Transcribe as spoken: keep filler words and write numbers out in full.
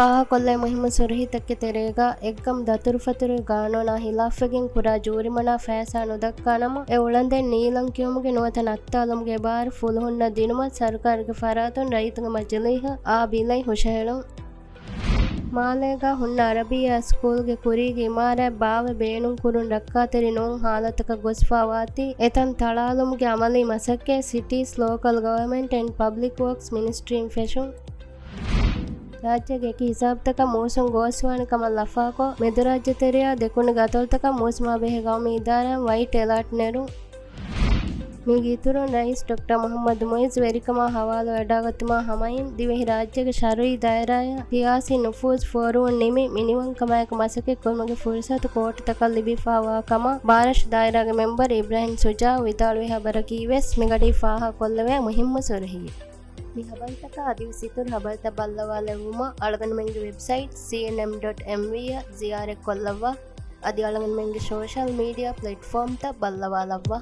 ފާހަގަކޮށްލައި މުހިއްމު ސުރުހީތަކެއް ތެރޭގަ، އެއްގަމު ދަތުރުފަތުރު ގާނޫނާ ހިލާފްވެގެން ކުރާ ޖޫރިމަނާ ފައިސާ ނުދައްކާ ނަމަ، އެ އުޅަނދެއް ނީލަން ކިޔުމުގެ ނުވަތަ ނައްތާލުމުގެ ބާރު ފުލުހުންނަށް ދިނުމަށް ސަރުކާރުގެ ފަރާތުން ރައްޔިތުންގެ މަޖިލީހަށް އާ ބިލަތް ހުށަހެޅުން. މާލޭގަ ހުންނަ އަރަބިއްޔާ ސްކޫލްގެ ކުރީގެ އިމާރާތް ބާވައި ބޭނުންކުރުން ރައްކާތެރި ނޫން ހާލަތަކަށް ގޮސްފާވާތީ، އެތަން ތަޅާލުމުގެ އަމަލީ މަސައްކަތް ސިޓީސް، ލޯކަލް ގަވަރމަންޓް އެންޑް ޕަބްލިކް ވޯކްސް މިނިސްޓްރީން ފެށުން. ރާއްޖޭގެ އެކި ހިސާބުތަކަށް މޫސުން ގޯސްވާނެ ކަމަށް ލަފާކޮށް، މެދުރާއްޖެ ތެރެއާ ދެކުނުގެ އަތޮޅުތަކަށް މޫސުމާ ބެހޭ ގައުމީ އިދާރާއިން ވައިޓް އެލާޓް ނެރުން. މީގެ އިތުރުން ރައީސް ޑޮކްޓަރ މުޙައްމަދު މުޢިއްޒު ވެރިކަމާ ހަވާލުވެވަޑައިގަތުމާ ހަމައިން، ދިވެހިރާއްޖޭގެ ޝަރުއީ ދާއިރާއަށް ސިޔާސީ ނުފޫޒު ފޯރުވުން ނިމި، މިނިވަންކަމާއެކު މަސައްކަތްކުރުމުގެ ފުރުސަތު ކޯޓުތަކަށް ލިބިފާވާ ކަމަށް ބާރަށު ދާއިރާގެ މެމްބަރު އިބްރާހިމް ޝުޖާޢު ވިދާޅުވި ޚަބަރަކީވެސް މިގަޑީ ފާހަގަކޮށްލެވޭ މުހިއްމު ސުރުޚީ. މި ޚަބަރުތަކާ އަދިވެސް އިތުރު ޚަބަރުތައް ބައްލަވާލެއްވުމަށް އަޅުގަނޑުމެންގެ ވެބްސައިޓް ސީއެންއެމް ޑޮޓް އެމްވީ އަށް ޒިޔާރަތްކޮށްލައްވާ. އަދި އަޅުގަނޑުމެންގެ ސޯޝަލް މީޑިއާ ޕްލެޓްފޯމްތައް ބައްލަވާލައްވާ.